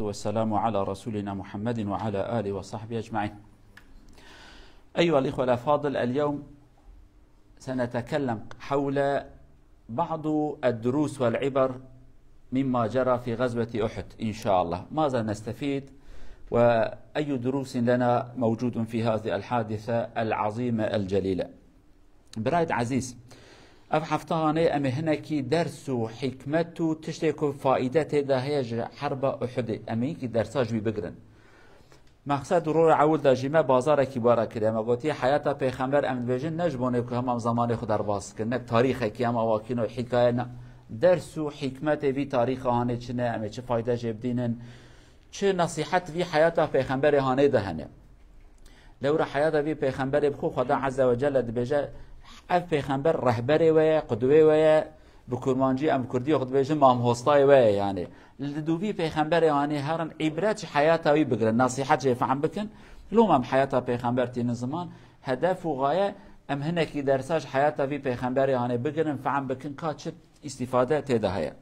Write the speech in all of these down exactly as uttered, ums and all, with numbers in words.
والسلام على رسولنا محمد وعلى آله وصحبه أجمعين. أيها الإخوة الأفاضل، اليوم سنتكلم حول بعض الدروس والعبر مما جرى في غزوة أحد إن شاء الله. ماذا نستفيد؟ وأي دروس لنا موجود في هذه الحادثة العظيمة الجليلة؟ Birayê ezîz, ev hefta hanê em ê hinekî ders û hikmet û tiştê ku faîde tê de heye ji herba Uhudê, em ê hinkî dersa ji wî bigirin. Mexsed û rora ewil de jî me bazarekî bara kiriye. Me gotiye heyata pêxember em dibêjin ne ji bonê ku hema em zamanê xwe derbas dikin, ne tarîxekî em awakîno hîkaye ne. Ders û hikmetê vî tarîxa hanê çi ne, em ê çi fayde jê bidînin, çi nesîhet vî heyata pêxemberê hanê de hene. Lewra heyata vî pêxemberê bi xwe Xweda Azze ve Celle dibêje, ev pêxember rehberê we ye, qudwê we ye, bi kurmancî em kurdî xwe dibêjin mamhostayê we ye yani. Li dûvî pêxemberê hanê herin îbret ji heyata wî bigirin, nesîhet jê fehm bikin. Loma em heyata pêxember tînin ziman, hedef û gaye em hinekî dersa ji heyata vî pêxemberê hanê bigirin, fehm bikin ka çi îstîfade tê de heye.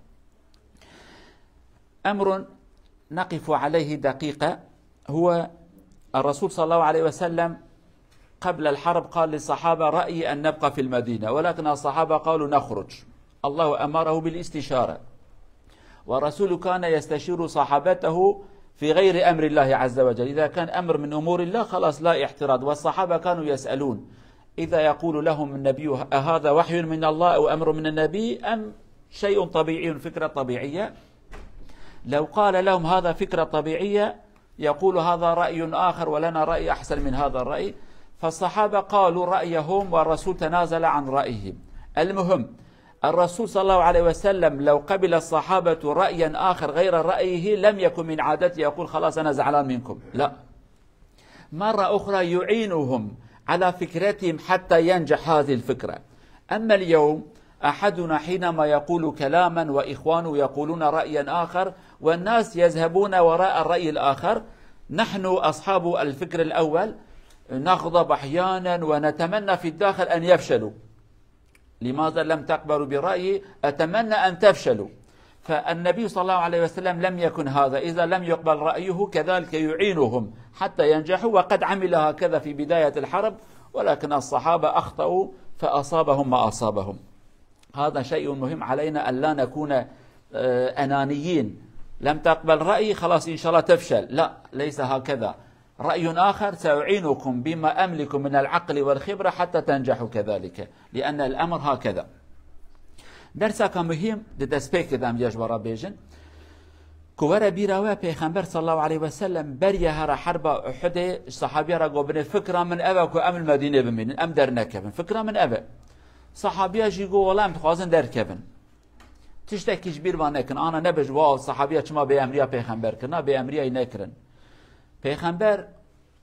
أمر نقف عليه دقيقة، هو الرسول صلى الله عليه وسلم قبل الحرب قال للصحابة: "رأيي أن نبقى في المدينة"، ولكن الصحابة قالوا: "نخرج". الله أمره بالاستشارة، والرسول كان يستشير صحابته في غير أمر الله عز وجل. إذا كان أمر من أمور الله، خلاص، لا اعتراض. والصحابة كانوا يسألون، إذا يقول لهم النبي: "أهذا وحي من الله أو أمر من النبي أم شيء طبيعي، فكرة طبيعية؟" لو قال لهم: "هذا فكرة طبيعية"، يقول: "هذا رأي آخر ولنا رأي أحسن من هذا الرأي". فالصحابة قالوا رأيهم والرسول تنازل عن رأيه. المهم، الرسول صلى الله عليه وسلم لو قبل الصحابة رأيا آخر غير رأيه لم يكن من عادته يقول: "خلاص، أنا زعلان منكم". لا، مرة أخرى يعينهم على فكرتهم حتى ينجح هذه الفكرة. أما اليوم أحدنا حينما يقول كلاما وإخوانه يقولون رأيا آخر والناس يذهبون وراء الرأي الآخر، نحن أصحاب الفكر الأول نغضب أحيانا ونتمنى في الداخل أن يفشلوا. لماذا لم تقبلوا برأيي؟ أتمنى أن تفشلوا. فالنبي صلى الله عليه وسلم لم يكن هذا، إذا لم يقبل رأيه كذلك يعينهم حتى ينجحوا، وقد عمل هكذا في بداية الحرب، ولكن الصحابة أخطأوا فأصابهم ما أصابهم. هذا شيء مهم علينا أن لا نكون، آه، أنانيين. لم تقبل رأيي، خلاص إن شاء الله تفشل. لا، ليس هكذا. رأي آخر سأعينكم بما أملك من العقل والخبرة حتى تنجحوا كذلك، لأن الأمر هكذا. Dersaka muhîm di destpêkê de em ji we re bêjin. Ku were bîra we, Pêxember sallallahu aleyhi ve sellem beriya here herba Uhudê ji sahabiya re got, binê fikra min ev e ku em li Medînê bimînin, em dernekevin. Fikra min ev e. Sahabiya jî got, wela em dixwazin derkevin. Tiştekî ji bîr van nekin. Ana nebêj, wow, sahabiya çima bêemriya pêxember kirina, bêemriyayî nekirin. Pêxember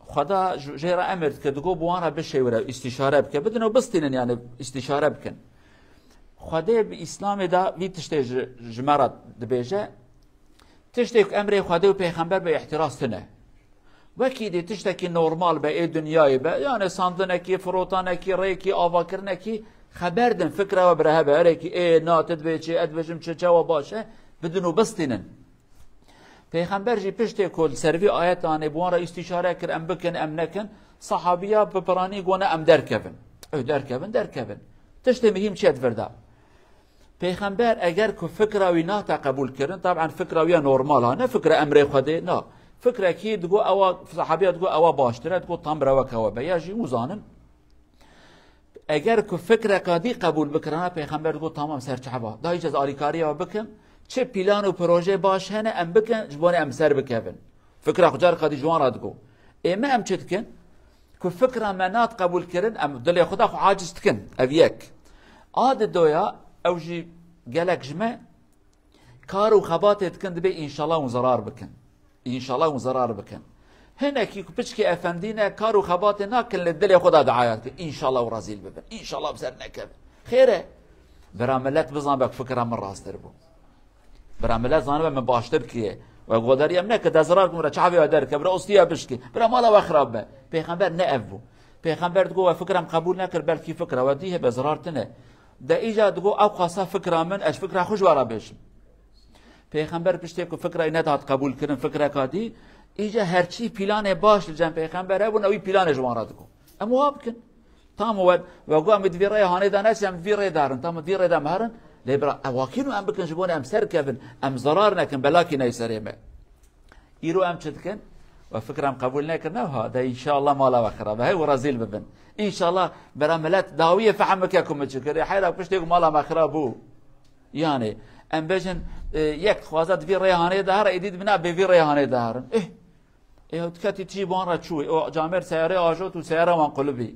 Xweda ji, jê re emir dikir, digot, bi wan re bişêwire, îstîşare bike. Bidin û bistînin, yani îstîşare bikin. Xwedê bi Îslamê de vî tiştê ji, ji me re dibêje. Tiştê ku emrê Xwedê û Pêxember be, îhtiraz tune. Wekî dî tiştekî normal be, ê dinyayê be, yani sandinekî, firotanekî, rêkî, avakirinekî, xeber din, fikra we bi re hebe, erekî, ê, na, tu dibê çi, ez dibêjim çi, çawa baş e, bidin û bistînin. Pêxember jî piştê ku li ser vî ayetanê bi wan re îstîşare kir, em bikin, em nekin, sahabiya bi piranî got, ne, em derkevin. Ew derkevin, derkevin. Tiştê muhîm çi ye di vir de? Pêxember eger ku fikra wî nate qebûl kirin, taban fikra wî ya normal ha, ne fikra emrê Xwedê, na. Fikrekî digot ewa, sahabiya digot ewa baştir e, digot tam bi re weke we be. Ya jî hûn zanin. Eger ku fikreka dî qebûl bikirana, Pêxember digot, tamam, ser çava. Da îca ez alîkariya we bikim. Çi plan û proje baş hene, em bikin, ji bo em ser bikevin. Fikra xwe careka dî ji wan re digot. Ê me em çi dikin? Ku fikra me nat qebûl kirin, em dilê xwe de xwe aciz dikin. Ev yek. A di doya, ew jî gelek ji me kar û xebatê dikin, dibê înşallah hûn zerar bikin. Înşallah hûn zerar bikin. Hinekî ku piçkê efendî ne, kar û xebatê nakin, li dilê xwe de diaya dikin. Înşallah hûn rezîl bibin. Înşallah bi ser nekevin. Xêr e. Bira millet bizanibe ku fikra min rasttir bû. Bira millet zanibe min baştir kiriye. We godariye min neke, de zerar kin, bira çavê we derke, bira ostiya bişkî, bira mala we xirab be. Pêxember ne ev bû. Pêxember digot, we fikra min qebûl nekir, belkî fikra we dî hebe, zerar tine. De îca digot, ew qasa fikra min, ez fikra xwe ji we re bêjim. Pêxember piştê ku fikra wî nedihat qebûlkirin, fikreka dî, îca herçî planê baş li cem pêxember hebûn, ew wî planê ji wan re digot. Em wiha bikin. Tam we, we got em ê di vî rêya hanê de neçin, em di vî rê de herin. Tam di vî rê de em herin. Lê bira, ew wakî nû em bikin ji bo em ser kevin, em zerar nekin, belakî ney serê me. Îro em çi dikin? We fikra em qebûl nekirine, ha, de înşallah mala we xirab be. Hey, we rezîl bibin. Înşallah bera milet dawiyê fehm bike ku min çi kir. Heyra piştê ku mala me xirab bû. Yani, em bêjin, e, yek dixwaze di vî rêhanê de here, êdî dibina bê vî rêhanê de herin. Eh, e, ew diketî tijî bi wan re çû. O camêr seyarê ajot û seyara wan qulibî.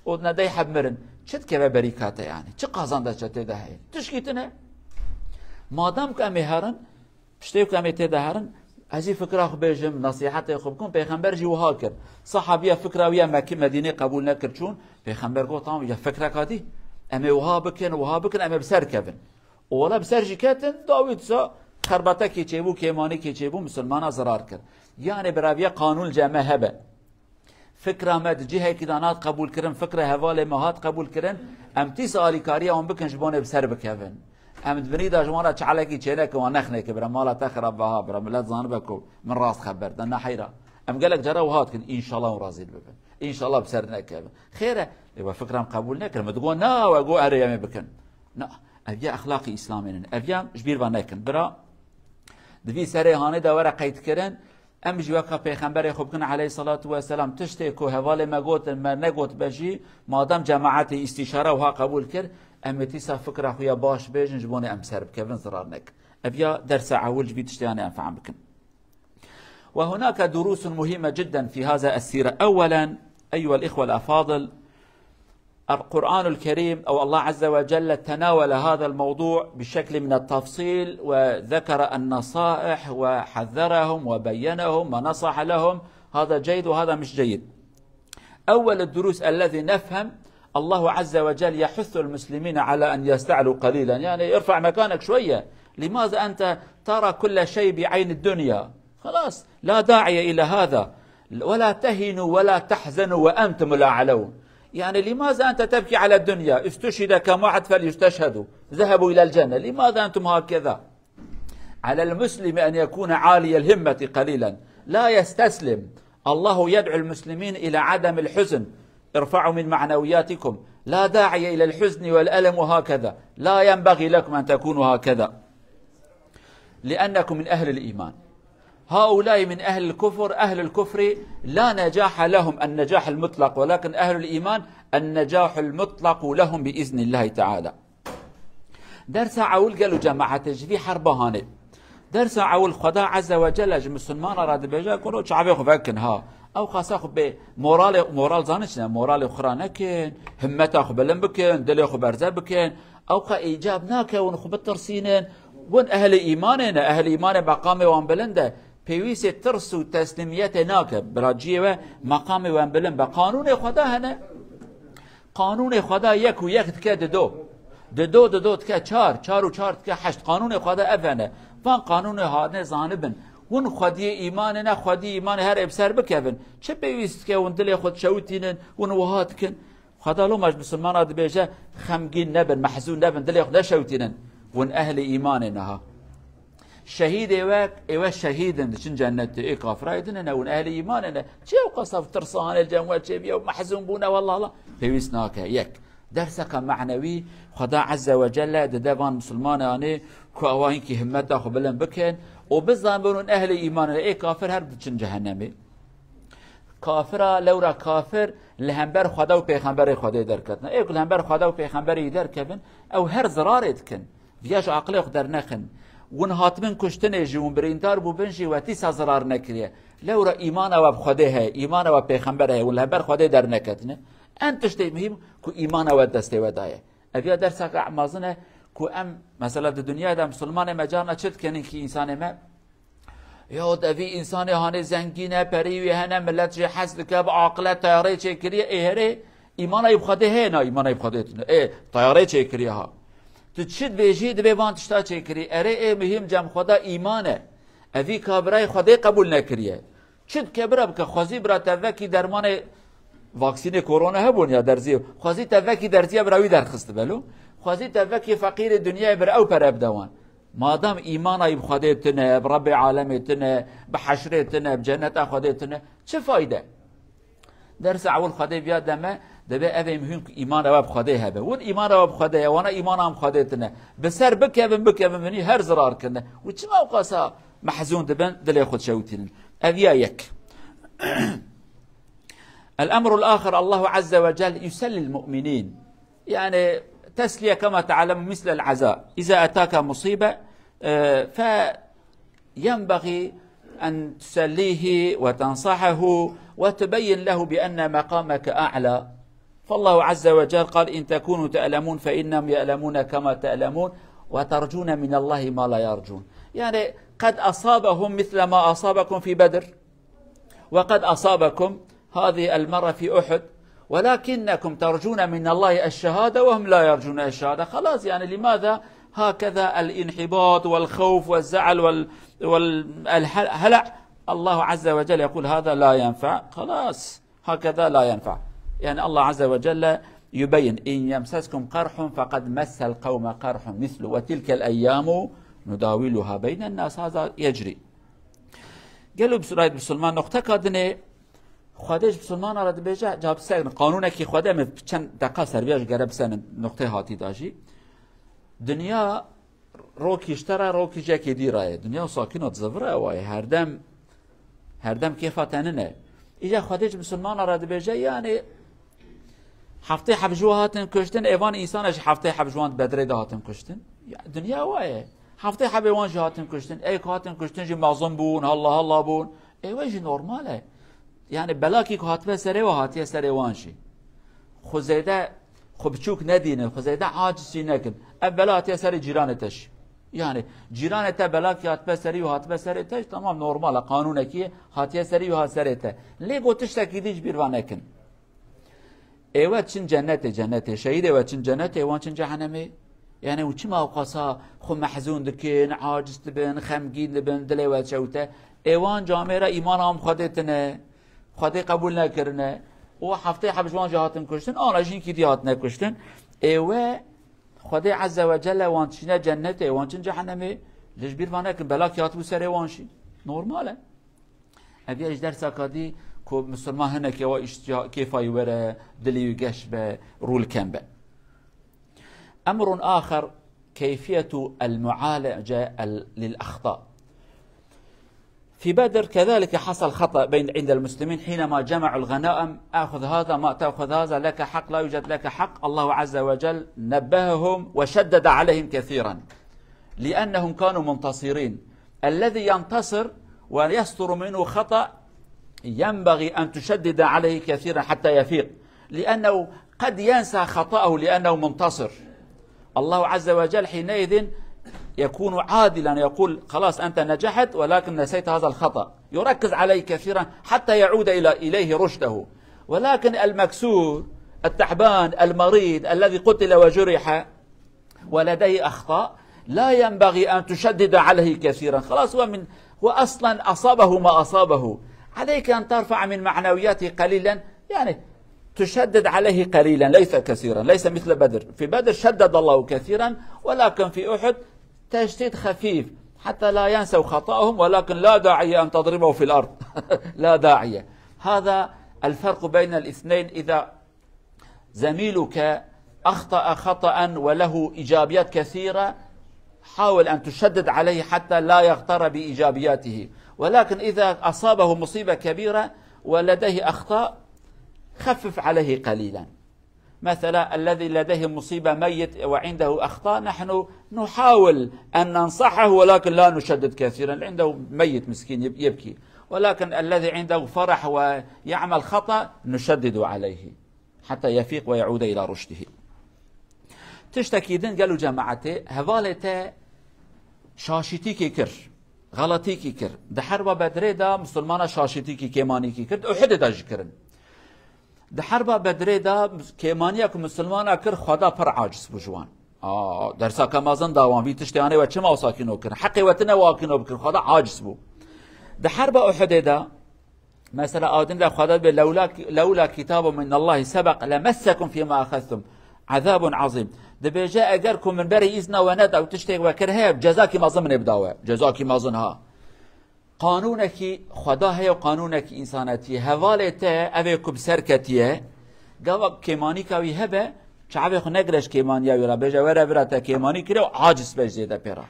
O nedey heb mirin. Çi dikeve berîka te yani? Çi qazanca tê de heye? Tişkî tune. Madem ku em ê herin, piştê ku em ê tê de herin, ez jî fikra xwe bêjim, nesîhetê xwe bikim, pêxember jî wiha kir. Sahabiya fikra wî ya Mekî Medînê qebûl nekir çûn, pêxember got, tamam, ya fikreka dî. Em ê wiha bikin, wiha bikin, em ê bi ser kevin. Û wela bi ser jî ketin, dawî disa xerbetekî çêbû, kêmanîkî çêbû, misilmana zirar kir. Yanê biraviya qanûn ceme hebe. Fikra me di cihekî de nat qebûl kirin, fikra hevalê me hat qebûl kirin, em tîsa alîkariya wan bikin ji bo nê bi ser bikevin. Em di binî de ji wan re çalekî çênekin, wan nexnêke, bira mala te xirab be ha, bira milet zanibe ku min rast xeber de, ne heyra. Em gelek cara wiha dikin, înşallah hûn razî bibin. Înşallah bi ser nekevin. Xêr e, lê we fikra em qebûl nekirin. Min digot, na, we got erê em ê bikin. Na, ev ya exlaqî Îslamê nîne. Ev ya ji bîr ve nekin. Bira, di vî serê hanê de were qeydkirin, em jî weka pêxemberê xwe bikin aleyhissalatu vesselam. Tiştê ku hevalê me gotin, me negot be jî, madem cemaetê îstîşara wiha qebûl kir, em ê tîsa fikra xwe ya baş bêjin, ji bo nê em ser bikevin, zirar nekin. Ev ya dersa ewil ji vî tiştê hanê em fehm bikin. وهناك دروس مهمة جدا في هذا السيرة. أولا، أيها الإخوة الأفاضل، القرآن الكريم أو الله عز وجل تناول هذا الموضوع بشكل من التفصيل، وذكر النصائح وحذرهم وبينهم ونصح لهم. هذا جيد وهذا مش جيد. أول الدروس الذي نفهم، الله عز وجل يحث المسلمين على أن يستعلوا قليلا، يعني ارفع مكانك شوية. لماذا أنت ترى كل شيء بعين الدنيا؟ خلاص، لا داعي إلى هذا. ولا تهنوا ولا تحزنوا وأنتم الأعلون. يعني لماذا أنت تبكي على الدنيا؟ استشهد كم واحد فليستشهدوا، ذهبوا إلى الجنة، لماذا أنتم هكذا؟ على المسلم أن يكون عالي الهمة قليلا، لا يستسلم. الله يدعو المسلمين إلى عدم الحزن. ارفعوا من معنوياتكم، لا داعي إلى الحزن والألم وهكذا، لا ينبغي لكم أن تكونوا هكذا، لأنكم من أهل الإيمان. هؤلاء من أهل الكفر، أهل الكفر لا نجاح لهم النجاح المطلق، ولكن أهل الإيمان النجاح المطلق لهم بإذن الله تعالى. Dersa ewil gelo cemaetê ji vî herba hanê. Dersa ewil Xweda Azze ve Celle ji misilmana re dibêje, kuro çavê xwe vekin ha. Ew xasa xwe bê moralê, moral zanin çi ne? Moralê xwe ra nekin, himmeta xwe bilind bikin, dilê xwe berze bikin. Ew qe îcab nake hûn xwe bitirsînin. Hûn ehlê îmanê ne, ehlê îmanê meqamê wan bilind e. Pêwîstê tirs û teslîmiyetê nake. Biraciyê we meqamê wan bilind be. Qanûnê Xweda hene. Qanûnê Xweda yek û yek dike dido. Dido, dido dike çar, çar û çar dike heşt. Qanûnê Xweda ev hene. Van qanûnê hane zanibin. Hûn xwediyê îmanê ne, xwediyê îmanê her ê bi ser bikevin. Çi pêwîst dike hûn dilê xwe dişewitînin, hûn wiha dikin? Xweda loma ji misilmana dibêje, xemgîn nebin, mehzûn nebin, dilê xwe neşewitînin. Hûn ehlê îmanê ne ha. Şehîdê we, ê we şehîd in, diçin cennetê, ê kafirayê din ne, hûn ehlê îmanê ne. Çi ew qasa tirsa hanê li cem we çêbiye û mehzûn bûne, wallah, Allah. Pêwîst nake, yek. Derseke manewî, Xweda Azze ve Celle dide van misilmananê ku ewa hinkî himmeta xwe bilind bikin û bizanibin hûn ehlê îmanê ne, ê kafir her diçin cehennemê. Kafira, lewra kafir li hember Xweda û Pêxemberê Xwedê derketine. Ê ku li hember Xweda û Pêxemberê yî derkevin, ew her zirarê dikin. Viya ji aqilê xwe dernexin. Hûn hatibin kuştinê jî, hûn birîndar bûbin jî, we tîsa zirar nekiriye. Lewra îmana we bi Xwedê heye, îmana we bi Pêxember heye, hûn li hember Xwedê derneketine. En tiştê muhîm ku îmana we destê we daye. Ev ya derseke mezin e ku em, mesela di dinyayê de misilmanê me carna çi dikin, hinkî însanê me? Ya devî însanê hanê zengîn e, perî wî hene, milet jê hez dike, bi aqile teyarê çêkiriye, ê herê îmana yî bi Xwedê heye, na îmana yî bi Xwedê tune. Ê teyarê çêkiriye ha. Tu çi dibêjî, divê van tişta çêkirî. Erê ê muhîm cem Xweda îman e. Evî kabirayê Xwedê qebûl nekiriye. Çi dike bira bike, xwezî bira te vekî dermanê vaksînê korona hebûn ya derzî. Xwezî te vekî derziya bira wî derxistibelo. Xwezî te vekî feqîrê dinyayê bira ew pere bide wan. Madem îmana wî bi Xwedê tune, bi Rebbê alemê tune, bi heşrê tune, bi cenneta Xwedê tune, çi fayde? Dersa ewil Xwedê viya deme, debe evê muhîm ku îmana we bi Xwedê hebe. Win îmana we bi Xwedê ye, wana îmana em Xwedê tune. Bi ser bikevin, bikevin vinî her zirar kirine. Û çima ew qasa mehzûn dibin, dilê xwe çewtînin? Ev ya yek. الأمر الآخر، الله عز وجل يسلي المؤمنين. يعني تسلية كما تعلم مثل العزاء. إذا أتاك مصيبة، آه، فينبغي أن تسليه وتنصحه وتبين له بأن مقامك أعلى. فالله عز وجل قال: "إن تكونوا تألمون فإنهم يألمون كما تألمون وترجون من الله ما لا يرجون". يعني قد أصابهم مثل ما أصابكم في بدر، وقد أصابكم هذه المرة في أحد، ولكنكم ترجون من الله الشهادة وهم لا يرجون الشهادة. خلاص، يعني لماذا هكذا الانحباط والخوف والزعل وال-، وال-، الهلع؟ الله عز وجل يقول: "هذا لا ينفع." خلاص، هكذا لا ينفع. يعني الله عز وجل يبين: "إن يمسسكم قرح فقد مس القوم قرح مثله وتلك الأيام نداولها بين الناس." هذا يجري. Gelo bi-, Musulman, noqteka dinê Xwedê ji Musulmana re dibêje, ca biserin, qanûnekî Xwedê, em çend deqa ser vê jî gere biserin, noqtê hatî da jî. Dinya rokî ji te re, rokî ji yekê dî re ye. Dinya sakîna dizivire ew e. Herdem, herdem kêfa te nine. Îca Xwedê ji Musulmana re dibêje, yani, heftê heb ji wan hatin kuştin, êvan însana ji heftê heb ji wan Bedrê de hatin kuştin. Ya, dinya wa ye. Heftê hebê wan jî hatin kuştin. Ê ku hatin kuştin jî mezin bûn, halla halla bûn. Ê we jî normal e. Yani belakî ku hatibe serê we hatiye serê wan jî. Xwe zêde, xwe biçûk nedînin, xwe zêde aciz jî nekin. Ev bela hatiye serê cîranê te jî. Yani cîranê te belakî hatibe serî û hatibe serê te jî, tamam, normal e, qanûnekî ye, hatiye serî û ha serê te. Lê got tiştekî dî ji bîr ve nekin. Ê we çin cennetê, cennetê. Şehîdê we çin cennetê, wan çin cehenemê. Yani û çima ew qasa xwe mehzûn dikin, aciz dibin, xemgîn dibin, dilê we çewte? Ê wan camêra îmana em Xwedê tine, Xwedê qebûl nekirine. Û heftê heb ji wan jî hatin kuştin, ana jînkî dî hatine kuştin. Ê we Xwedê Azze ve Celle wan çine cennetê, wan çin cehenemê. Lê ji bîr ve nekin, belakî hatibû serê wan jî. Normal e. Ev ya ji dersaka dî ku misilman hinekê wa îştiya kêfa wî were, dilê wî geş be, rû li kem be. أمر آخر كيفية المعالجة ال-، للأخطاء. في بدر كذلك حصل خطأ بين، عند المسلمين حينما جمعوا الغنائم: "آخذ هذا، ما تأخذ هذا، لك حق، لا يوجد لك حق". الله عز وجل نبههم وشدد عليهم كثيرا لأنهم كانوا منتصرين. الذي ينتصر ويصدر منه خطأ ينبغي أن تشدد عليه كثيرا حتى يفيق، لأنه قد ينسى خطأه لأنه منتصر. الله عز وجل حينئذ يكون عادلا، يقول: "خلاص، أنت نجحت، ولكن نسيت هذا الخطأ." يركز عليه كثيرا حتى يعود إلى، إليه رشده. ولكن المكسور، التعبان، المريض، الذي قتل وجرح، ولديه أخطاء، لا ينبغي أن تشدد عليه كثيرا. خلاص، هو من، هو أصلا أصابه ما أصابه. عليك أن ترفع من معنوياته قليلا، يعني، تشدد عليه قليلا، ليس كثيرا، ليس مثل بدر. في بدر شدد الله كثيرا، ولكن في أحد تشديد خفيف حتى لا ينسوا خطأهم، ولكن لا داعي أن تضربه في الأرض. لا داعي. هذا الفرق بين الاثنين. إذا زميلك أخطأ خطأ وله إيجابيات كثيرة، حاول أن تشدد عليه حتى لا يغتر بإيجابياته، ولكن إذا أصابه مصيبة كبيرة ولديه أخطاء، خفف عليه قليلا. مثلا الذي لديه مصيبة ميت وعنده أخطاء، نحن نحاول أن ننصحه ولكن لا نشدد كثيرا، عنده ميت مسكين يب-، يبكي، ولكن الذي عنده فرح ويعمل خطأ نشدد عليه حتى يفيق ويعود إلى رشده. Tiştekî din, gelo cemaetê, hevalê te şaşîtîkê kir, xeletîkî kir. Di herba Bedrê de misilmana şaşîtîkî, kêmanîkî kir, di Uhudê de jî kirin. Di herba Bedrê de kêmaniya ku misilmana kir, Xweda pir aciz bû ji wan. A, dersaka mezin da wan, vî tiştê anê we çima wisa kîno kirin? Heqê we tine wa kîno bikin, Xweda aciz bû. Di herba Uhudê de, mesela, adin de Xweda dibê: "Lewla, lewla kitabun minallahi sebek lemessekum fîma axeztum azabun azîm." Dibêje, eger ku min berê îzna we neda û tiştê we kir heye, cezakî mezin min ê bida we. Cezakî mezin ha. Qanûnekî Xweda heye û qanûnekî însanetî. Hevalê te ev ê ku bi ser ketiye, gava kêmanîka wî hebe, çavê xwe negire ji kêmaniya wî re, bêje, were bira te kêmanî kiriye û aciz be ji zêde pê re.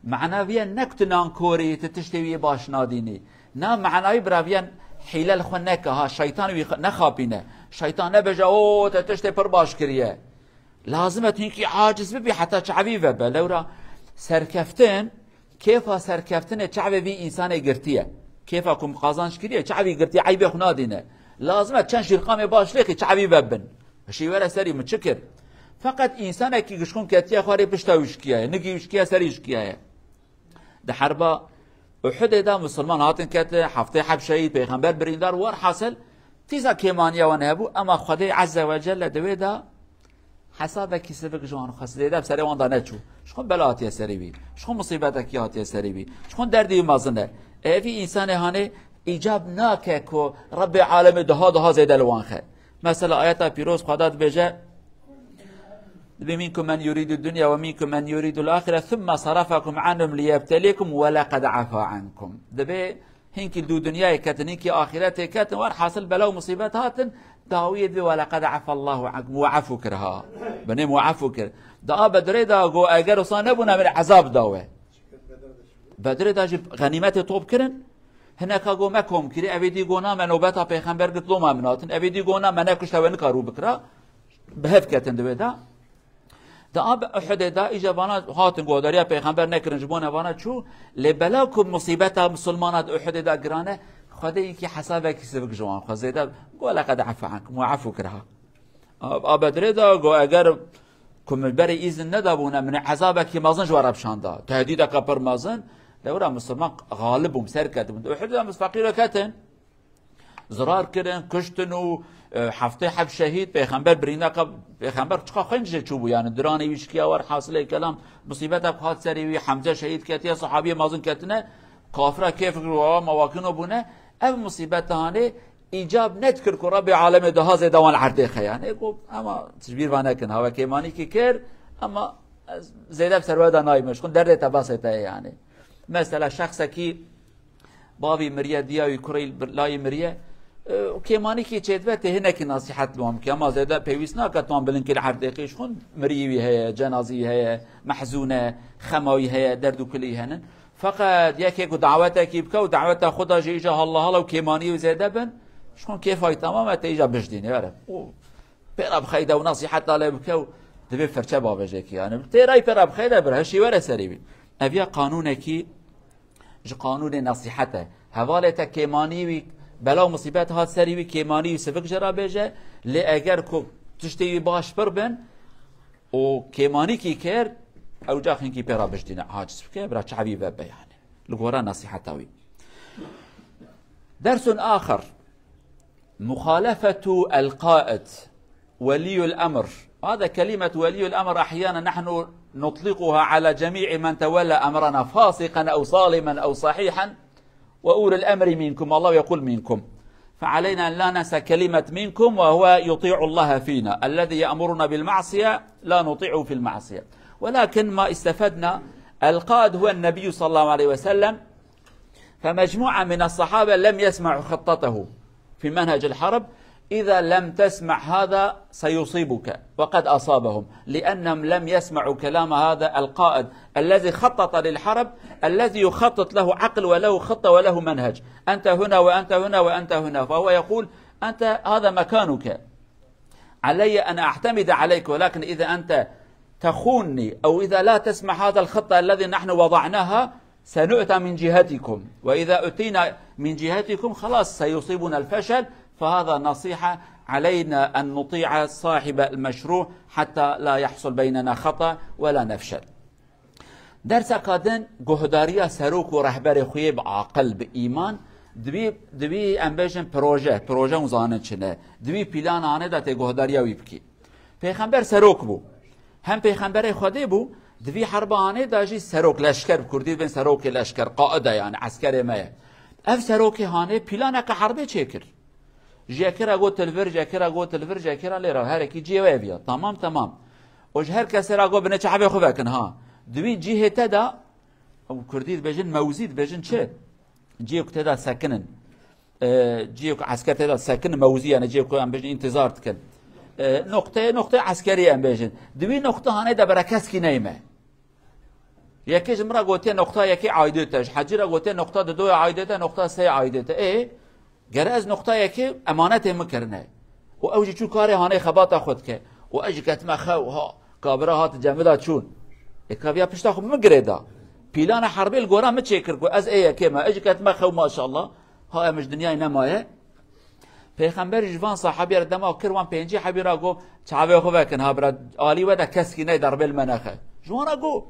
Mena viye ne ku tu nankorî, tu tiştê wî yê baş nadînî. Na mena wî bira viye hîle li xwe neke ha, şeytan wî xwe nexapîne. Şeytan nebêje, o, te tiştê pir baş kiriye. Lazim e tu hinkî aciz bibî heta çavî vebe. Lewra serkeftin, kêfa serkeftinê çavê vî însanê girtiye. Kêfa ku qazanç kiriye, çavî girtiye, eybê xwe nadîne. Lazim e çend şîrqamê baş lêxî çavî vebin. Hişî were serî min çi kir? Feqet însanekî gişkûn ketiye xwarê pişta wî şikiyaye, nigî wî şikiye, serî şikiyaye. Di herba Uhudê de misilman hatin ketin, heftê heb şehîd, pêxember birîndar, werhasil tîza kêmaniya wan hebû, ema Xwedê Ezze ve Celle di wê de hesabekî sivik ji wan xwest, zêde bi serê wan de neçû. Ji xwe bela hatiye serê wî, ji xwe musîbetekî hatiye serê wî, ji xwe derdî wî mezin e. Evî însanê hanê îcab nake ku Rebbê alemê daha daha zêde li wan xe. Mesela ayeta pîroz Xweda dibêje, Dibê, "Minkum men yuridu dunya ve minkum men yuridu al-akhire, thumma sarafakum anhum liyebtelikum ve laqad afa ankum." Dibê hinkî dû dinyayê ketin, hinkî axiretê ketin, werhasil bela û musîbet hatin, dawiyê dibê, "Ve laqad afa Allahu ankum", we efû kir ha. Binê we efû kir. Da a Bedrê da go, eger wisa nebûna, min ezab da we. Bedrê da jî xenîmetê top kirin, hineka go me kom kirî, evê dî go na me nobeta pêxember girt loma min hatin, evê dî go na me nekuşta we nika rû bikira, bi hev ketin di wê de. Di a Uhudê de îja vana hatin guhdariya pêxember nekirin, ji bo ne vana çû, lê bela ku musîbeta misilmana di Uhudê de girane, Xwedê yekî hesabekî sivik ji wan xwe zêde, go, "Leqed efa ankum", we efû kir ha. A, a Bedrê de go, eger ku min berê îzin nedabûne, min ê ezabekî mezin ji we re bişanda. Tehdîdeke pir mezin, lewra misilman xalib bûn, ser ketibûn. Di Uhudê de mis-, feqîro ketin. Zirar kirin, kuştin û, e, heftê heb şehîd, pêxember birîndar, pêxember çiqa xwenc jê çûbû, yani diranê wî şikiya, werhasilê kelam, musîbetek hat serê wî, Hemze şehîd ketiye, sahabiyê mezin ketine, kafira kêf kir, wa ma wakino bûne, ev musîbet hanê îcab nedikir ku Rebbê alemê daha zêde wan li erdê xe, yani, got, ema tijbîr va nekin, ha we kêmanîkî kir, ema ez zêde bi ser we de nayîme, ji xwe derdê te basê te ye, yani. Mesela şexsekî Bavî miriye, diya wî kurê layî miriye. E, û kêmanîkî çêdibe tê hinekî nasîhet li wan bike. Ema zêde pêwîst nake tu wan bilinkî li erdê xîş xwin. Miriyî wî heye, cenazî wî heye, mehzûn e, xema wî heye, derd û kulî henin. Feqet yekê ku dawetekî bike û daweta xwe da jî îja halla hala û kêmanî wî zêde bin, ji xwin kêfa wî temam e, tê îja bijdînê, were. Û pê re bixeyde û nasîheta lê bike û divê firçe bavêjekî. Yani tê rey pê re bixeyde bir hişî were serî wî. Ev ya qanûnekî ji qanûnê nesîhet e. Hevalê te kêmanî wî, bela û musîbet hat serî wî, kêmanî wî sivik jê re bêje, lê eger ku tiştê wî baş pir bin û kêmanîkî kir, ew cax hinkî pê re bijdîne, aciz bike, bira çavî vebe yani. Li gora nesîheta wî. Dersun axir. مخالفة القائد، ولي الأمر. هذا كلمة ولي الأمر أحيانا نحن نطلقها على جميع من تولى أمرنا، فاسقا أو ظالما أو صحيحا، وأولي الأمر منكم، الله يقول منكم. فعلينا أن لا ننسى كلمة منكم، وهو يطيع الله فينا، الذي يأمرنا بالمعصية لا نطيعه في المعصية. ولكن ما استفدنا، القائد هو النبي صلى الله عليه وسلم، فمجموعة من الصحابة لم يسمعوا خطته في منهج الحرب. إذا لم تسمع هذا سيصيبك، وقد أصابهم، لأنهم لم يسمعوا كلام هذا القائد الذي خطط للحرب، الذي يخطط له عقل وله خطة وله منهج. أنت هنا وأنت هنا وأنت هنا، فهو يقول: أنت هذا مكانك، علي أن أعتمد عليك، ولكن إذا أنت تخونني أو إذا لا تسمع هذا الخطة الذي نحن وضعناها، سنؤتى من جهتكم، وإذا أتينا من جهتكم خلاص سيصيبنا الفشل، فهذا نصيحة علينا أن نطيع صاحب المشروع حتى لا يحصل بيننا خطأ ولا نفشل. Derseka din guhdariya serok û rehberê xwe yê bi aqil, bi îman, divî, divî em bêjin proje, proje û zanin çi ne. Divî plana hanê de tê guhdariya wî bikî. Pêxember serok bû. Hem pêxemberê Xwedê bû, di vî herba hanê de jî serok, leşker, bi kurdî dibên serokê leşker, qaid e yani, eskerê me ye. Ev serokê hanê planeke herbê çêkir. Ji yekê re got li vir, ji yekê re got li vir, ji yekê re lê re, herekî cihê wê viya. Tamam, tamam. Û ji her kesê re got, binê çavê xwe vekin, ha. Di wî cihê te de, ew kurdî dibêjin, mewzî dibêjin çi? Cihê ku te de sekinin. E, cihê ku esker te de sekinin, mewzî, yani cihê ku em bêjin întîzar dikin. E, noqteyê, noqteyê eskerî em bêjin. Di wî noqta hanê de bira keskî neyme. Yekê ji min re gotiye noqta yekê aîdê te, ji Hecî re gotiye noqta didoya aîdê te, noqta sê aîdê te. Ê, gere ez noqta yekê emanetê min kirine. Û ew jî çû karê hanê xebata xwe dike. Û ez jî ketime xew, ha, kabira hat cem min de çûn. Ê, kaviya pişta xwe min girê da. Pîlana herbê li gora min çêkir ku ez ê yekê me. Ez jî ketime xew maşallah. Ha, em ji dinyayê nemaye. Pêxember ji van sahabî re dema kir, wan pêncî hebî re got, çavê xwe vekin, ha bira, alî we de keskî ney derbê li me nexe. Ji wan re got.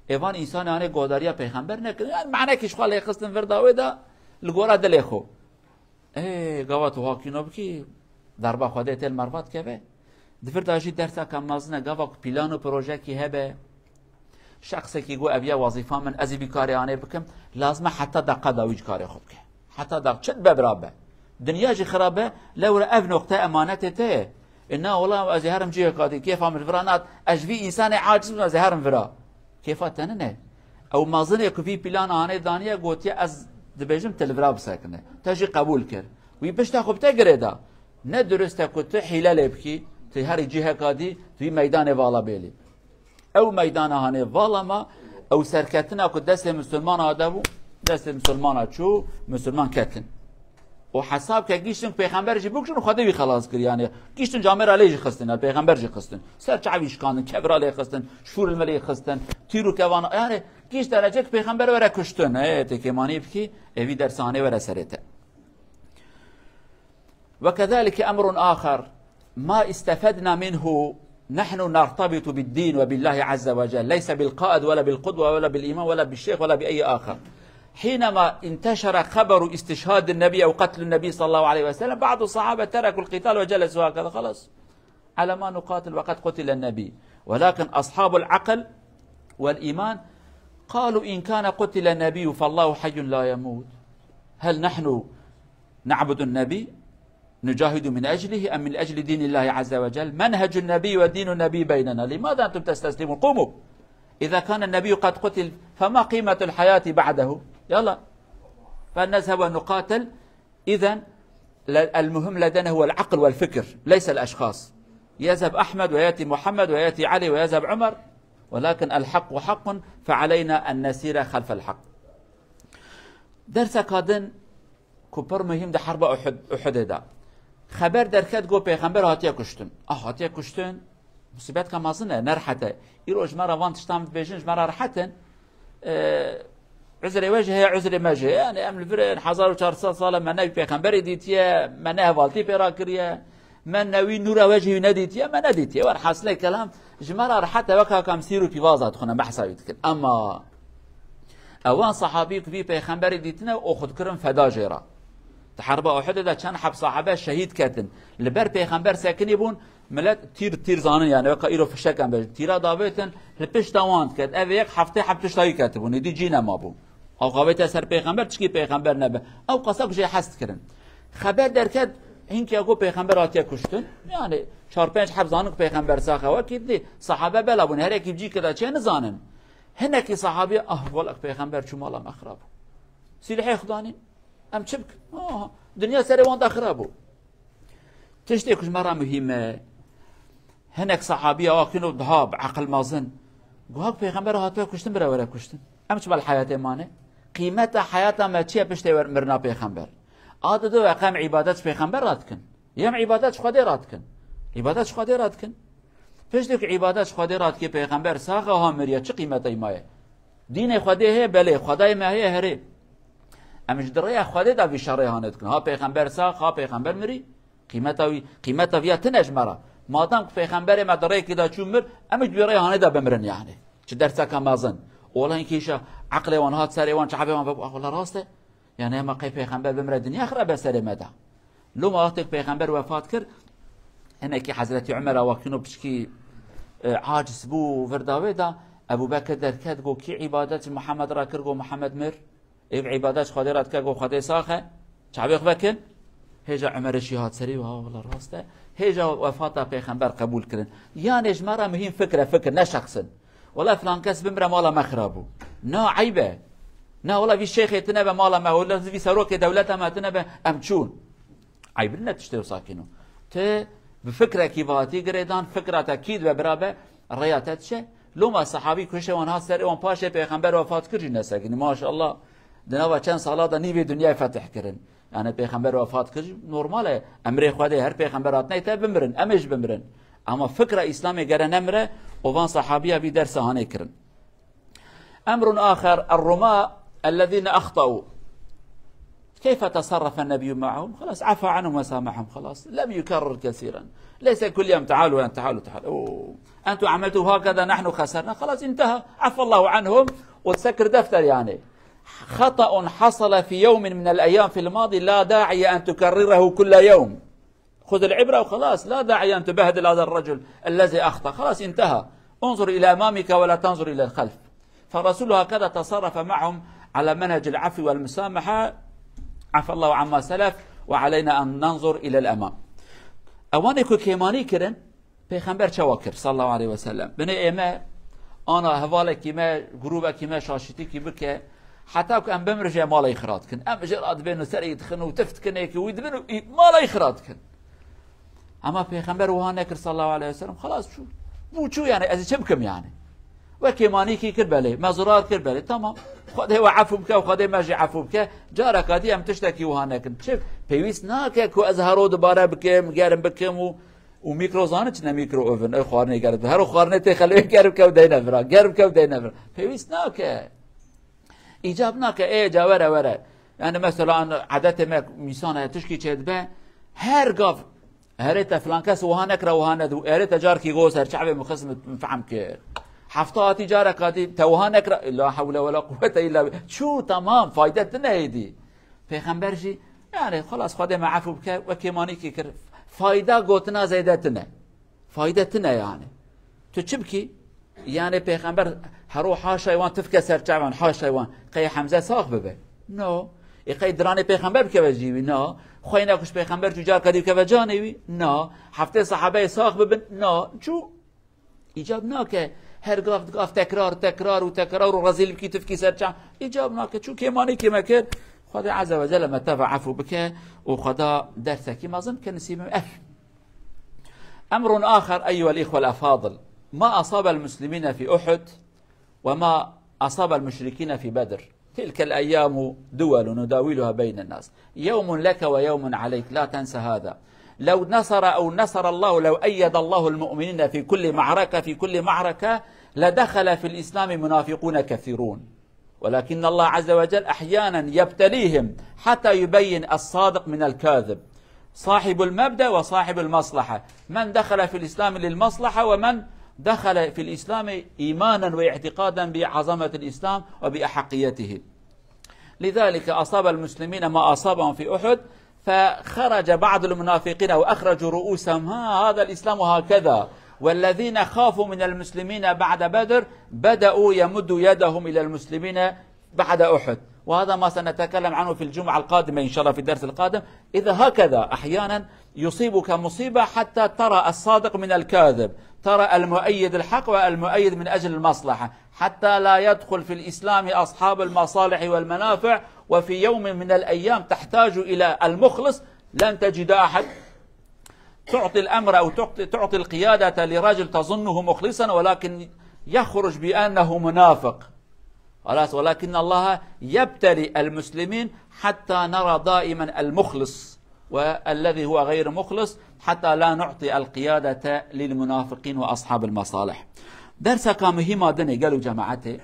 Ê van însanê hanê godariya pêxember nekirin. Yani manekî ji xwe lê xistin vir da wê de li gora dilê xwe. Ê, gava tu hakîno bikî, derba Xwedê tê li merva dikeve. Di vir de jî derseke mezin e, gava ku pîlan û projekî hebe, şexsekî got, ev ye wezîfa min, ez ê vî karê anê bikim, lazim e heta deqa dawî ji karê xwe bike. Heta da çi dibe bira be. Dinya jî xira be, lewre ev noqte emanetê te ye. E na wela ez ê herim cihê kadî, kêfa min vira nat, ez ji vî însanê aciz bim, ez ê herim vira. Kêfa te nine. Ew mezinê ku vî pîlan anê daniye, gotiye, ez dibêjim te li vira bisekine. Te jî qebûl kir. Wî pişta xwe bi te girê da. Ne dirust e ku tu hîle lê bikî, tu herî ciheka dî, tu wî meydanê vala bêlî. Ew meydana hanê vala ma, ew serketina ku destê misilmana de bû, destê misilmana çû, misilman ketin. Û hesab ke giştin pêxember jî bikuşin, Xwedê wî xelas kir, yani giştin camêra lê jî xistin, yani pêxember jî xistin. Ser çavî şikandin, kevra lê xistin, şûr li me lê xistin, tîr û kevana, yani gişt derecek pêxember were kuştin. Ê, tê kêmanî bikî, ê vî dersanê were serê te. وكذلك أمر آخر ما استفدنا منه نحن نرتبط بالدين وبالله عز وجل، ليس بالقائد ولا بالقدوة ولا بالإمام ولا بالشيخ ولا بأي آخر. حينما انتشر خبر استشهاد النبي أو قتل النبي صلى الله عليه وسلم، بعض الصحابة تركوا القتال وجلسوا هكذا، خلاص، على ما نقاتل وقد قتل النبي. ولكن أصحاب العقل والإيمان قالوا: إن كان قتل النبي فالله حي لا يموت. هل نحن نعبد النبي؟ نجاهد من أجله أم من أجل دين الله عز وجل؟ منهج النبي ودين النبي بيننا، لماذا أنتم تستسلمون؟ قوموا. إذا كان النبي قد قتل، فما قيمة الحياة بعده؟ يلا، فلنذهب ونقاتل. إذن ل-، المهم لدينا هو العقل والفكر، ليس الأشخاص. يذهب أحمد ويأتي محمد ويأتي علي ويذهب عمر، ولكن الحق حق، فعلينا أن نسير خلف الحق. Derseka din ku pir muhîm di herba Uhud, Uhudê de. Xeber derket got pêxember hatiye kuştin. Ah, hatiye kuştin. Musîbetka mezin e, ne rehet e. Îro ji me re van tiştan dibêjin, ji me re rehet in. E, uzrê we jî heye, uzrê me jî heye. Yani em li vir in, hezar û çar sed sal e me ne wî pêxemberê dîtiye, me ne hevaltî pê re kiriye. Me ne wî nûra we jî wî nedîtiye, me nedîtiye. Werhasilê kelam, ji me re rehet e, wek haka em sîr û pîvaza dixwin, em behsa wî dikin. Ema ewan sahabî ku vî pêxemberî dîtine û xwe dikirin feda jê re. Di herba Uhudê de çend heb sahabe şehîd ketin. Li ber pêxember sekinî bûn, milet tîr, tîr zanin yani, weka îro fişek em bêjin. Tîra davêtin, li pişta wan diket. Ev yek heftê heb pişta wî ketibûn, êdî cî nemabû. Ew xavête ser pêxember, çikî pêxember nebe. Ew qasa ku jê hez dikirin. Xeber derket, hinkî ya got pêxember hatiye kuştin. Yani çar pênc heb zanin ku pêxember sax e, wekî dî sahabe bela bûn, her yekî bi cî keda çê nizanin. Hinekî sahabî, ah, wela pêxember çû mala me xirab bû. Sîlhê Xudanî, em çi bikin? Ah, dinya serê wan de xirab bû. Tiştê ku ji me re muhîm e, hinek sahabî ya wakîno daha bi eqil mezin. Guhak pêxember hatiye kuştin, bira were kuştin. Em çima li heyatê mane? Qîmeta heyata me çi ye piştê wer-, mirina pêxember? A dido we qem îbadet ji pêxember re dikin. Yem îbadet ji Xwedê re dikin. Îbadet ji Xwedê re dikin. Piştî ku îbadet ji Xwedê re dikî, pêxember sax e, ha miriye, çi qîmetey maye? Dînê Xwedê heye, belê, Xwedayê me heye, herê. Em ji di rêya Xwedê de vî şerê hanê dikin. Ha pêxember sax, ha pêxember mirî. Qîmeta wî, qîmeta viya tine ji me re. Madem ku pêxemberê me di rêkê de çû mir, em ji wî rêya hanê de bimirin yani. Çi derseke mezin. Ola hinkî îşa eqlê wan hat serê wan, çavê wan vebû, ah, wela rast e. Yani ema qey pêxember bimre dinya xirabe serê me de. Loma wextê pêxember wefat kir, hinekî Hezretî Umer a wakîno piçkî, e, aciz bû, vir da wê da, Ebû Bekir derket, got, kî îbadet ji Muhammed re kir, got, Muhammed mir. Ê îbadet ji Xwedê re dike, got, Xwedê sax e. Çavê xwe vekin. Hêja Umerê jî hat serî, ha, wela rast e. Hêja wefata Pêxember qebûl kirin. Yanê ji me re muhîm fikr e, fikr, ne şexsin. Wela filan kes bimire, mala me xira bû. Na, eyb e. Na, wela vî şêxê tine be mala me, wela vî serokê dewleta me tine be, em çûn. Eyb ne tiştê wisa kîno. Ti bi fikrekî ve hatî girêdan, fikra te kî dibe bira be, rêya te diçe. Loma sehabî kuşê wan hat serê wan, paşê Pêxember wefat kir jî nesekinî. Maşallah, di nava çend sala de nîvê dinyayê fetih kirin. Yani Pêxember wefat kir, normal e. Emrê Xwedê, her pêxember hatine te bimirin, em ê jî bimirin. Ama fikra Îslamê gere nemire, û van sahabiya vî dersa hanê kirin. أمر آخر، الرماة الذين أخطأوا، كيف تصرف النبي معهم؟ خلاص، عفا عنهم وسامحهم، خلاص، لم يكرر كثيرا. ليس كل يوم تعالوا، تعالوا، تعالوا. أوه. أنتم عملتوا هكذا، نحن خسرنا، خلاص، انتهى، عفا الله عنهم، وتسكر دفتر، يعني. خطأ حصل في يوم من الأيام في الماضي لا داعي أن تكرره كل يوم. خذ العبرة وخلاص، لا داعي أن تبهدل هذا الرجل الذي أخطأ، خلاص انتهى، انظر إلى أمامك ولا تنظر إلى الخلف. فالرسول هكذا تصرف معهم على منهج العفو والمسامحة، عفا الله عما سلف وعلينا أن ننظر إلى الأمام. Ewanê ku kêmanî kirin, Pêxember çawa kir, sallallahu aleyhi ve sellem? Binê ê me, ana hevalekî me, grûbekî me şaşîtîkî bike, heta ku em bimir jê malê xira dikin. Em jê re dibên û serê dixin û tif dikin êkî wî dibin û î-, malê xira dikin. Ama Pêxember wiha nekir, sallallahu aleyhi ve sellem, xelas çû. Bû çû yani, ez ê çi bikim yani? We kêmanîkî kir belê, me zirar kir belê, tamam. Xwedê we efû bike û Xwedê me jî efû bike. Careka dî em tiştekî wiha nekin. Çi? Pêwîst nake ku ez hero dubare bikim, germ bikim û Û mîkro zanî çi ne, mîkro oven, ew xwarinê germ. Her xwarinê tê xelwê germ kew deyne vira, germ kew deyne vira. Pêwîst nake. Îcab nake, ê ca were were. Yani mesela an edetê me mîsana tişkî çêdibe, her gav herê te filan kes wiha nekira, wiha nedu, erê te carkî go ser çavê min xist, min fehm kir. Hefta hatî careka dî te wiha nekira, la hewle wela quwwete illa billah. Çû, tamam, fayde tine êdî. Pêxember jî, yani, xelas, Xwedê me efû bike, we kêmanîkî kir. Fayda gotina zêde tine. Fayde tine yani. Tu çi bikî? Yani Pêxember hero haşay wan tifke ser çavan, haşay wan. Qey Hemze sax bibe? No. E qey diranê Pêxember bikeve cî wî? No. Xweyna kuş Pêxember çû carka dî bikeve canê wî? No. Heftê sahabeyê sax bibin? No. Çû. Îcab nake her gav gav tekrar, tekrar û tekrar û rezîl bikî, tifkî ser çav. Îcab nake, çû kêmanîkî me kir. Xwedê Azze ve Celle me teva efû bike û Xweda dersekî mezin bike nisîbê me. Ev. أمر آخر أيها الإخوة الأفاضل، ما أصاب المسلمين في أحد وما أصاب المشركين في بدر. تلك الأيام دول نداولها بين الناس، يوم لك ويوم عليك، لا تنس هذا. لو نصر أو نصر الله، لو أيد الله المؤمنين في كل معركة، في كل معركة، لدخل في الإسلام منافقون كثيرون، ولكن الله عز وجل أحيانا يبتليهم حتى يبين الصادق من الكاذب. صاحب المبدأ وصاحب المصلحة، من دخل في الإسلام للمصلحة ومن دخل في الإسلام إيمانا واعتقادا بعظمة الإسلام وبأحقيته. لذلك أصاب المسلمين ما أصابهم في أحد، فخرج بعض المنافقين وأخرجوا رؤوسهم، ها، هذا الإسلام هكذا، والذين خافوا من المسلمين بعد بدر بدأوا يمدوا يدهم إلى المسلمين بعد أحد، وهذا ما سنتكلم عنه في الجمعة القادمة إن شاء الله في الدرس القادم. إذا هكذا أحيانا يصيبك مصيبة حتى ترى الصادق من الكاذب، ترى المؤيد الحق والمؤيد من أجل المصلحة، حتى لا يدخل في الإسلام أصحاب المصالح والمنافع، وفي يوم من الأيام تحتاج إلى المخلص، لن تجد أحد تعطي الأمر أو تعطي، تعطي القيادة لرجل تظنه مخلصا ولكن يخرج بأنه منافق. خلاص، ولكن الله يبتلي المسلمين حتى نرى دائما المخلص والذي هو غير مخلص، حتى لا نعطي القيادة للمنافقين وأصحاب المصالح. Derseka muhîm a dinê, gel û cemaetê.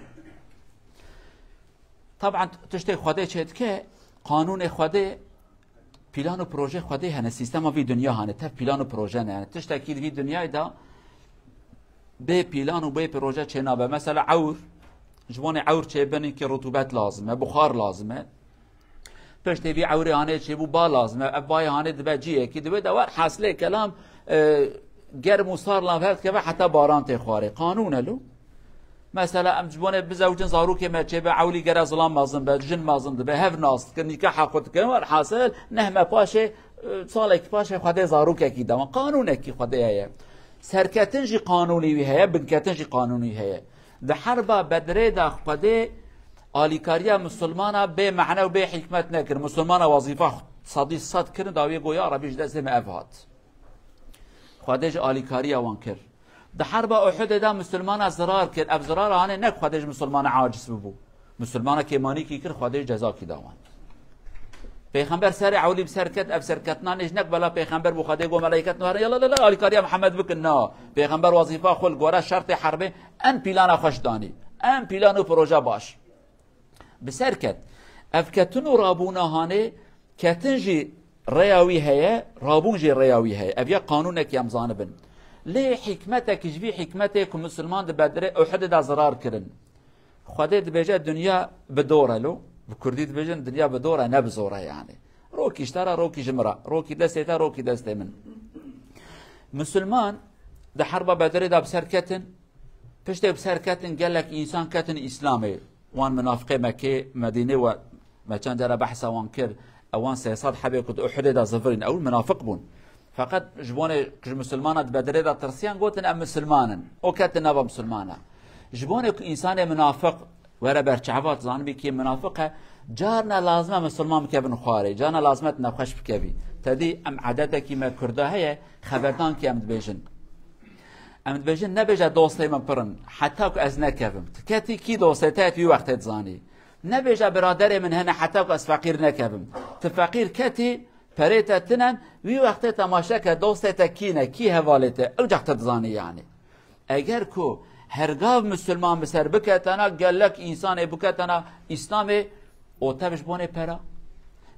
Taban tiştê Xwedê çêdike, qanûnê Xwedê, plan û proje Xwedê hene, sîstema vî dinya hene, tev plan û proje ne. Yani tiştekî di vî dinyayê de bê plan û bê proje çênabe. Mesela ewr, ji bonê ewr çêbin ki rutubet lazim e, buxar lazim e. Piştê vî ewrê hanê çêbû ba lazim e. Ev bayê hanê dibe ciyekî, dibe de wer hasilê kelam, e, germ û sar lan her dikeve heta baran tê xwarê. Qanûn e lo. Mesela em ji bonê bizewicin zarokê me çêbe ewlî gere zilam mezin be, jin mezin dibe, hev nas dikin, nîkaha xwe dikin, wer hasil neh me paşê Salekî paşê Xwedê zarokekî da wan. Qanûnekî Xwedê heye. Serketin jî qanûnî wî heye, binketin jî qanûnî heye. Di herba Bedrê de Xwedê alîkariya misilmana bê mehne û bê hikmet nekir. Misilmana wezîfa sedî sed kirin, dawiyê got, "Ya Rebî, ji destê me ev hat." Xwedê ji alîkariya wan kir. Di herba Uhudê de misilmana zirar kir. Ev zirara hanê ne ku Xwedê ji misilmana aciz bibû. Misilmana kêmanîkî kir, Xwedê cezakî da wan. Pêxember serê ewlî bi ser ket, ev serketina nêj nek bela pêxember bû, Xwedê got melaiket nû herin, "Yala, la, la, alîkariya Mihemed bikin." Na. Pêxember wazîfa xwe li gore şertê herbê en plana xweş danî. En plan û proje baş. Bi ser ket. Ev ketin û rabûna hanê, ketin jî rêya wî heye, rabûn jî rêya wî heye. Ev ya qanûnek em zanibin. Lê hikmetek ji vî hikmetê ku misilman di Bedrê Uhudê de zirar kirin. Xwedê dibêje dinya bi dor e lo. Bi kurdî dibêjin dinya bi dor e, ne bi zor e yani. Rokî ji te re, rokî ji min re. Rokî destê te, rokî destê min. Misilman di herba Bedrê de bi ser ketin. Piştê bi ser ketin gelek însan ketin Îslamê. Wan minafiqê Mekkê, Medînê we me çend cara behsa wan kir. Ewan sê sed hebê ku di Uhudê de zivirîn, ew minafiq bûn. Feqet ji bonê ku ji misilmana di Bedrê de tirsiyan, gotin, "Em misilman in." O ketin nava misilmana. Ji bonê ku însanê minafiq were ber çava, tu zanibî kê minafiq e, carna lazim e misilman bikevin xwarê, carna lazim e tu nexweş bikevî. Te dî em edetekî me Kurda heye, xeberdankî em dibêjin. Em dibêjin, "Nebêje dostê min pir in, heta ku ez nekevim." Tu ketî kî dostê te yê, tu wî wextê dizanî. "Nebêje biraderê min hene, heta ku ez feqîr nekevim." Tu feqîr ketî, perê te tinen, wî wextê temaşe ke dostê te kî ne, kî hevalê te, ew cax te dizanî yani. Eger ku hergav misilman bi ser biketena, gelek însanê biketena Îslamê, o tev ji bonê pera,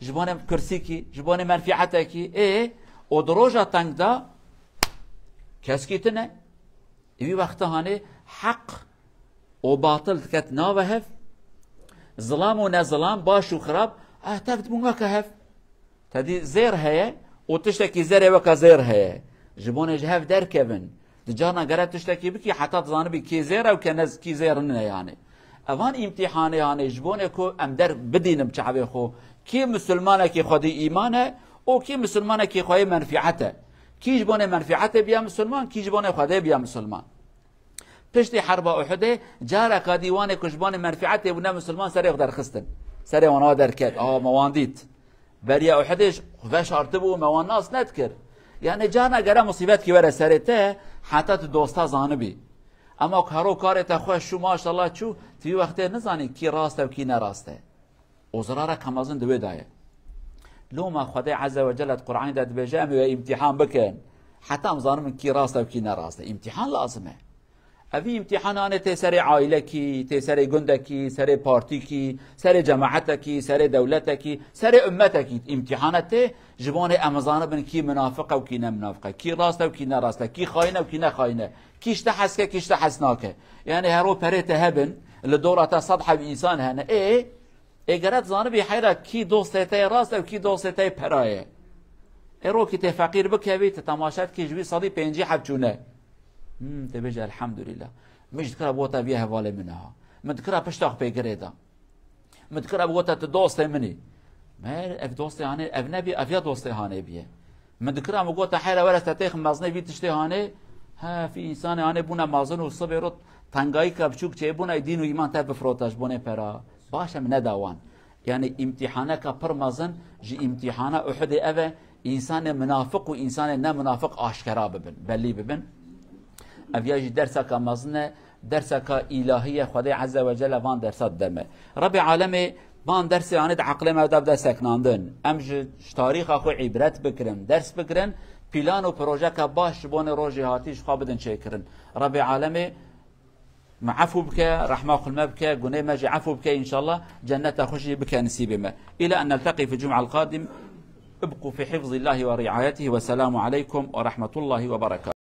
ji bonê kursîkî, ji bonê menfîetekî, ê, o di roja teng de keskî tine. Ê wî wexta hanê heq û batil diket nava hev, zilam û nezilam, baş û xirab, eh, tev dibûn weke hev. Te dî zêr heye û tiştekî zerê weke zêr heye. Ji bonê ji hev derkevin. Di carna gere tiştekî bikî heta dizanibî kê zêr e û ke ne, kî zêr nine yani. Evan îmtîhanê hanê ji bonê ku em der bidînim çavê xwe. Kî misilmanekî xwedî îman e û kî misilmanekî xweyê menfîet e. Kî ji bonê menfîetê biya misilman, kî ji bonê xwedê biya misilman. Piştî herba Uhudê careka dîwanê ku ji banê menfîetê bûne misilman serê xwe derxistin. Serê wana derket. Aha, me wan dît. Beriya Uhudê ji xwe veşartibû, me wan nas nedikir. Yani carna gere musîbetkî were serê te, heta tu dosta zanibî. Ema ku hero karê te xweş çû, maşallah çû, tu wî wextê nizanî kî rast e û kî ne rast e. O zirarek mezin di wê de ye. Loma Xwedê Azze ve Celle di Qur'anê de dibêje, "Em ê we îmtîhan bikin. Heta em zanibin kî rast e û kî ne rast e." Îmtîhan lazim e. Evî îmtîhananê tê serê aîlekî, tê serê gundekî, serê partîkî, serê cemaetekî, serê dewletekî, serê ummetekî îmtîhana tê, ji bonê em zanibin kî minafiq e û kî ne minafiq e, kî rast e û kî ne rast e, kî xayîn e û kî ne xayîn e, kî ji te hez ke, kî ji te hez nake. Yani hero perê te hebin, li dora te sed heb însan hene. Ê, ê gere tu zanibî heyra kî dostê te yê rast e û kî dostê te yê pera ye. Ê rokî tê feqîr bikevî, tu temaşe dikî ji wî sedî pêncî heb çûne. Hmm, tê bêje, "Elhamdulillah. Min ji dikira bota viya hevalê min ha. Min dikira pişta xwe pê girê da. Min dikira bigota tu dostê min î." Mer ev dostê hanê, ev nebî, ev ya dostê hanê biye. Min dikira bigota heyra were te têx mezinê vî tiştê hanê. He, fî însanê hanê bûne mezin û sibê rot tengayîka biçûk çêbûne, dîn û îman te bifirota ji bonê pera. Baş e, min neda wan. Yani îmtîhaneka pir mezin ji îmtîhana Uhudê ev e, însanê minafiq û însanê ne minafiq aşkera bibin, belî bibin. Ev ya jî derseka mezin e, derseka îlahî ye, Xwedê Azze ve Celle van dersa dide me. Rebê alemê van dersê anî di eqlê me de bide seknandin. Em ji, ji tarîxa xwe îbret bikirin, ders bikirin, plan û projeka baş ji bonê rojê hatî ji xwe bidin çêkirin. Rebê alemê me efû bike, rehma xwe me bike, gunê me jî efû bike, înşallah cenneta xwe jî bike nisîbê me. Îla en nelteqî fi cum'al qadim, ibqû fi hifzillahi ve riayetihi ve selamu aleykum ve rahmetullahi ve berekatuhu.